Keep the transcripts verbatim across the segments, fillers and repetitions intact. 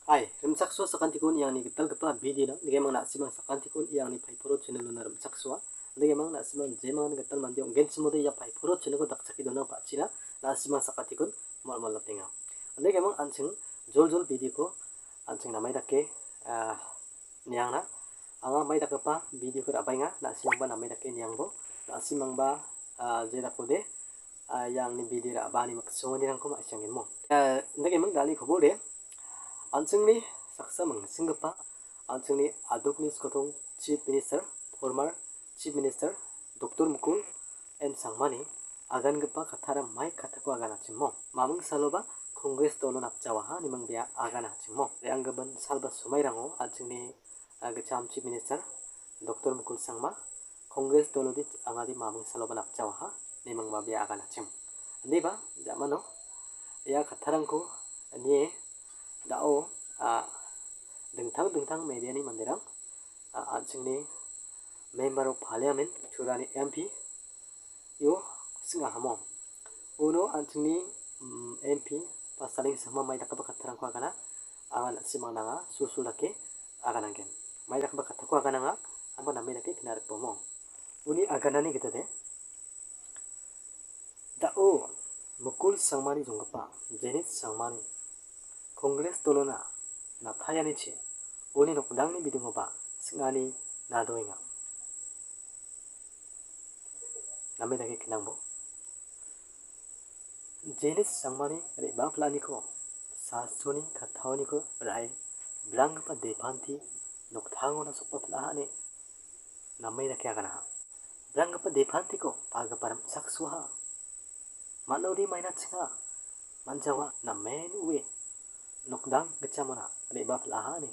Hai, rimchaksoa sakantikon iangni gitalgipa bidina. Nigemang na·simang sakantikon iangni Paiporo channel-ona rimchaksoa. Nigemang na·simang jemang gital mande ong·genchimode ia Paiporo channel-ko dakchake dona ba·achina na·simang sakantikon mol·molatenga. Nigemang an·ching joljol bidiko an·ching namai dake, ah, niangna. Anga mai dakgipa bidiko ra·baenga. Na·simangba namai dake niangbo. Na·simangba, ah, je dakode, ah, iangni bidi ra·baani miksonganirangko ma·siangenmo. Ah, nigemang da·alni kobode. An·chingni saksa mingsinggipa, an·chingni adokni skotong Chief Minister, former Chief Minister Doctor Mukul M Sangmani agangipa katara mai katako aganachimo. Maming saloba Congress dolo napjawaha niming bia aganachimo. Re·anggimin salba somairango an·chingni, ah, gitcham Chief Minister Doctor Mukul Sangma Congress dolodi angadi maming saloba napjawaha nimingba bia aganachim. Indiba jamano ia kattarangko nie da·o, ah, dingtang dingtang mediani manderang, ah, an·chingni Member of Parliament, Turani M P, io sing·ahamo. Uno an·chingni, mm, M P ba saleng sangma mai dakgipa kattarangko agana, anga na·simang nanga sulsul dake agananggen. Mai dakgipa kattako agananga, amba name dake kina rikbomo. Uni aganani gitade, da·o Mukul Sangmani jonggipa Janet Sangmani Congress dolona naptaianichi uni nokdangni bidingoba sing·ani nadoenga. Name dake kinangbo. Janet Sangmani re·bapil·aniko, sasoni kattaoniko ra·e, branggipa depanti noktangona sokbapil·aha ine name dake aganaha. Branggipa depantiko palgipa rimchaksoaha. Man·ode mainatchinga, man·jawa namen ue nokdang gitchamona re·bapil·aha ine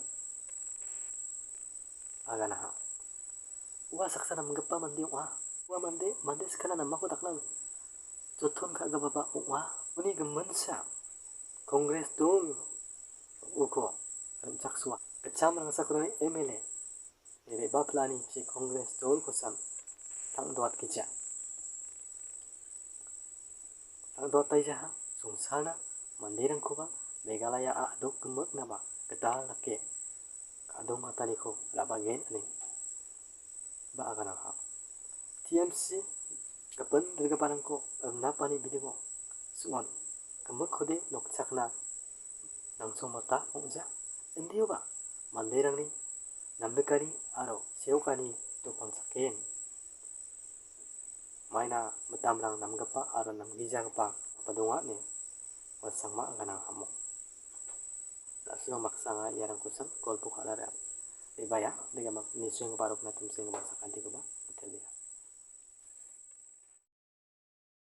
aganaha. Ua saksa namgipa mande ong·a. Ua mande, mande skana namako dakna joton ka·gipaba ong·a. Uni giminsa Congress dol uko rimchaksoa. Gitcham rangsakrangni M L A re·bapil·ani chi Congress dol kosan tang·doatgija. Tang·doataijaha songsalna manderangkoba Meghalaya a·dok gimiknaba gital dake ka·dongkataniko ra·bagen ine ba aganaha. T M C gipin dilgiparangko rimnapani bidingo sing·on gimikkode nokchakna nangchongmota ong·ja. Indioba manderangni namrikani aro seokani dopang chaken. Maina mitamrang namgipa aro namgijagipa donga ine walsangma ganang amo. Na·simang baksa anga iarangkosan golpo ka·na re·ang. Re·baia, re·gama, nisoenggipa aro pina timsoenggipa sakantikoba itelbea.